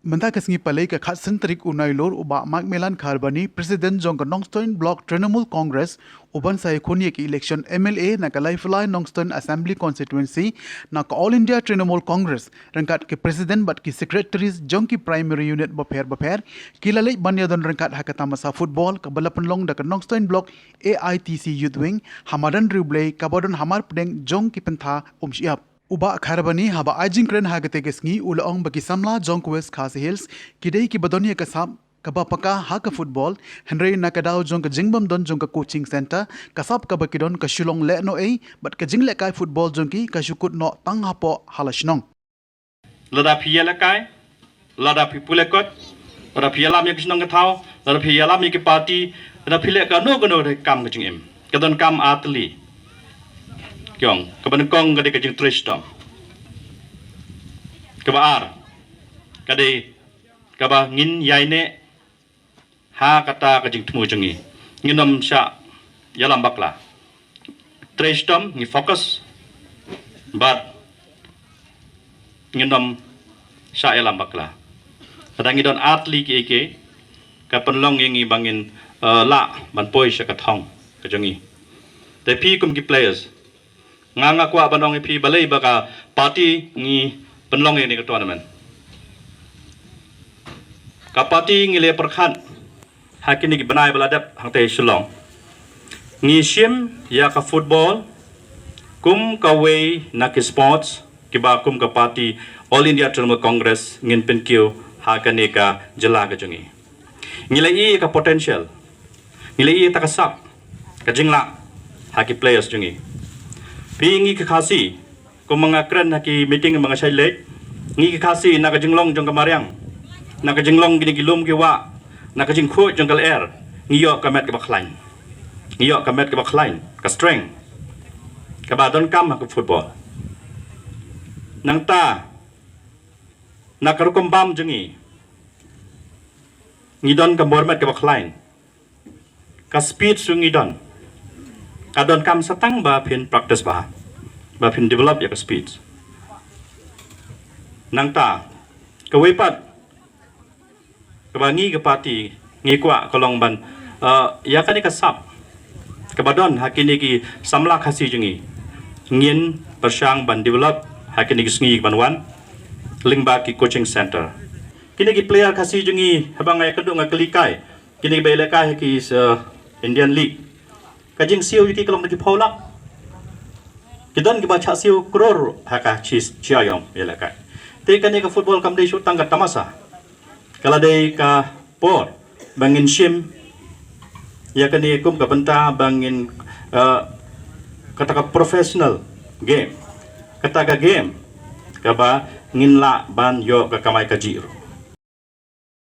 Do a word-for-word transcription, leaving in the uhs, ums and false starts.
Mynta ka sngi Palei ka khatsan tarik u Nailur, u Bah Macmillan Kharbani, President jong ka Nongstoin Block Trinamool Congress, u ban sa ïakhun ïa ka election M L A na ka laiphew lai Nongstoin Assembly Constituency na ka All India Trinamool Congress, ryngkat ki President bad ki Secretaries jong ki Primary Unit bapher bapher, ki la leit ban ïadon ryngkat ha ka tamasa football kaba la pynlong da ka Nongstoin Block A I T C Youth Wing ha madan Riewblei kaba don hamar pdeng jong ki Pyntha Umshyiap. U Bah Kharbani haba ai jingkren ha katei ka sngi u la ong ba ki samla jong ka West Khasi Hills ki dei kiba don ïa ka sap kaba paka ha ka football, hynrei na ka daw jong ka jingbym don jong ka coaching centre, ka sap kaba ki don ka shu long lehnohei bad ka jinglehkai football jong ki ka shu kut noh tang hapoh ha la shnong. Lada phi ïalehkai, lada phi pule kot, lada phi ïalam ïa ka shnong ka thaw, lada phi ïalam ïa ki party, lada phi leh kano kano de kam ka jingim, ka donkam ar tylli. Ki ong, kaba nyngkong ka dei ka jingtrei shitom. Kaba ar ka dei kaba ngin ïaineh ha kata ka jingthmu jong ngi. Ngin ym shah ïalam bakla. Trei shitom, ngi focus. Bad ngin ym shah ïalam bakla. Lada ngi don ar tylli kiei kiei, ka pynlong ïa ngi ba ngin, eh, lah ban poi sha ka thong ka jong ngi. Te phi kum ki players, nga nga kwah ban ong ïa phi balei ba ka party ngi pynlong ïa kane ka tournament. Ka party ngi la pyrkhat ha kine ki bnai ba la dep hangtei Shillong. Ngi shim ïa ka football kum kawei na ki sports kiba kum ka party All India Trinamool Congress ngin pynkiew ha kane ka jylla ka jong ngi. Ngi la ïohi ïa ka potential, ngi la ïohi ïa kata ka sap, ka jinglah ha ki players jong ngi. Phi, ngi ki Khasi, kum ma nga kren ha ki meeting ma nga shait leit, ngi ki Khasi na ka jinglong jong ka mariang, na ka jinglong kine ki lum ki wah, na ka jingkhuid jong ka lyer, ngi ïoh ka met kaba khlaiñ. Ngi ïoh ka met kaba khlaiñ, ka strength kaba donkam ha ka football. Nangta na ka rukom bam jong ngi, ngi don ka bor met kaba khlaiñ. Ka speed ruh ngi don. Ka donkam sa tang ba phin practice bha, ba phin develop ïa ka speed. Nangta kawei pat kaba ngi ka party ngi kwah ka long ban, eh, ïa kane ka sap kaba don ha kine ki samla Khasi jong ngi, ngin pyrshang ban develop ha kine ki sngi kiban wan lyngba ki coaching centre. Kine ki player Khasi jong ngi, haba nga ïakynduh nga kylli kai, kine kiba ïalehkai ha ki, eh, Indian League, ka jingsiew ïa ki ka long da ki phew lak. Ki don kiba shah siew klur ha ka shi, shi aïom ïalehkai. Te kane ka football kam dei shuh tang ka tamasa. Ka la dei ka por ba ngin shim ïa kane kum ka bynta ba ngin, eh, kata ka professional game, kata ka game kaba ngin lah ban ïoh ka kamai kajih ruh.